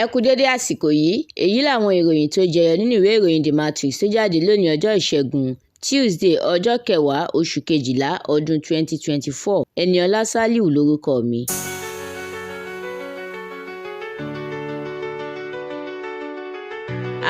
Ẹ kú dédé àsìkò yìí. Èyí làwọn ìròyìn tó jẹyọ nínú ìwé ìròyìn The Matrix tó jáde lónìí, ọjọ́ Ìṣẹ́gun, Tuesday, ọjọ́ 10 oṣù kejìlá ọdún 2024. Ẹniọlá Sálíù lórúkọ mi.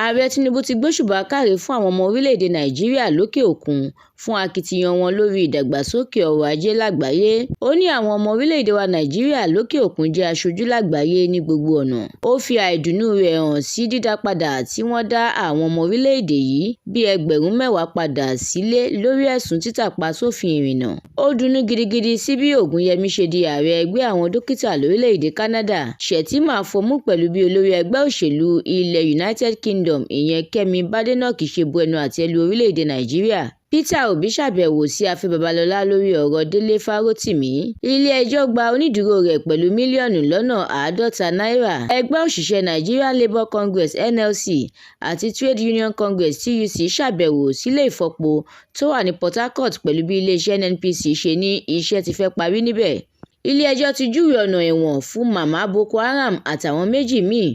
Ààrẹ Tinubu ti gbóṣùbà káre fún àwọn ọmọ orílẹ̀-èdè Nàìjíríà lókè òkun fún akitiyan wọn lórí ìdàgbàsókè ọrọ̀ ajé lágbàáyé. Ó ní àwọn ọmọ orílẹ̀-èdè wa Nàìjíríà lókè òkun jẹ́ aṣojú lágbàáyé ní gbogbo ọ̀nà. Ó fi àìdùnnú rẹ̀ hàn sí dídápadà tí wọ́n dá àwọn ọmọ orílẹ̀-èdè yìí bíi 10,000 padà sílé lórí ẹ̀sùn títàpá sófin ìrìnnà. Ó dunnú gidigidi sí bí Ògúnyẹmí ṣe di ààrẹ ẹgbẹ́ àwọn dókítà lórílẹ̀-èdè Canada. Shettima fọnmú pẹ̀lú bí olórí ẹgbẹ́ òṣèlú ilẹ̀ United Kingdom, ìyẹn Kẹ́mi Badenoch, ṣe bu ẹnu àtẹ́ lu orílẹ̀-èdè Nàìjíríà. Peter Obi ṣàbẹ̀wò sí Afẹ́ Babalọ́lá lórí ọ̀rọ̀ Délé Fárótìmí. Ilé-ẹjọ́ gba onídùúró rẹ̀ pẹ̀lú mílíọ̀nù lọ́nà 50 náírà. Ẹgbẹ́ òṣìṣẹ́ Nigerian Labour Congress (NLC) àti Trade Union Congress (TUC) ṣàbẹ̀wò sílé ìfọpo tó wà ní Port Harcourt pẹ̀lú bí iléeṣẹ́ NNPC ṣe ní iṣẹ́ ti fẹ́ parí níbẹ̀. Ilé-ẹjọ́ ti júwe ọ̀nà ẹ̀wọ̀n fún Màmá Boko Haram àtàwọn méjì míì.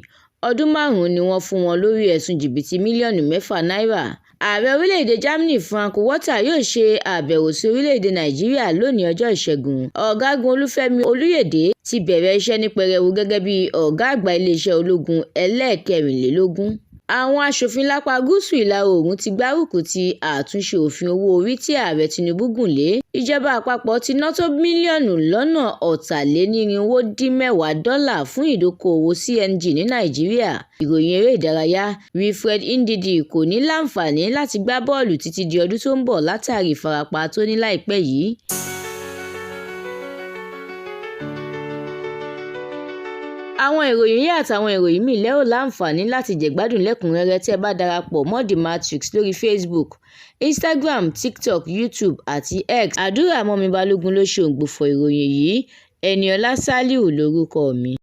Ọdún 5 ni wọ́n fún wọn lórí ẹ̀sùn jìbìtì mílíọ̀nù 6 náírà. Ààrẹ orílẹ̀-èdè Germany Frank-Walter yóò ṣe àbẹ̀wò sí orílẹ̀-èdè Nàìjíríà lónìí, ọjọ́ Ìṣẹ́gun. Ọ̀gágun Olúfẹ́mi Olúyédè ti bẹ̀rẹ̀ iṣẹ́ ní pẹrẹu gẹ́gẹ́ bí ọ̀gá àgbà iléeṣẹ́ ológun ẹlẹ́ẹ̀kẹrìnlélógún. Àwọn aṣòfin lápá gúúsù ìlà-oòrùn ti gbárùkù ti àtúnṣe òfin owó-orí tí Ààrẹ Tinubu gùn lé. Ìjọba àpapọ̀ ti ná tó mílíọ̀nù 470 dọ́là fún ìdókòòwò CNG ní Nàìjíríà. Ìròyìn eré ìdárayá. Wilfred Ndidi kò ní láǹfààní láti gbá bọ́ọ̀lù títí di ọdún tó ń bọ̀ látàrí ìfarapa tó ní láìpẹ́ yìí. Àwọn ìròyìn yìí àtàwọn ìròyìn míì lẹ ó láǹfààní láti jẹ̀gbádùn lẹ́kùn-ún-rẹ́rẹ́ tẹ́ ẹ bá darapọ̀ mọ́ The Matrix lórí Facebook, Instagram, TikTok, YouTube àti X. Àdúràmọ́mi Balógun ló ṣe òǹgbufọ̀ ìròyìn yìí. Ẹniọlá Sálíù lórúkọ mi.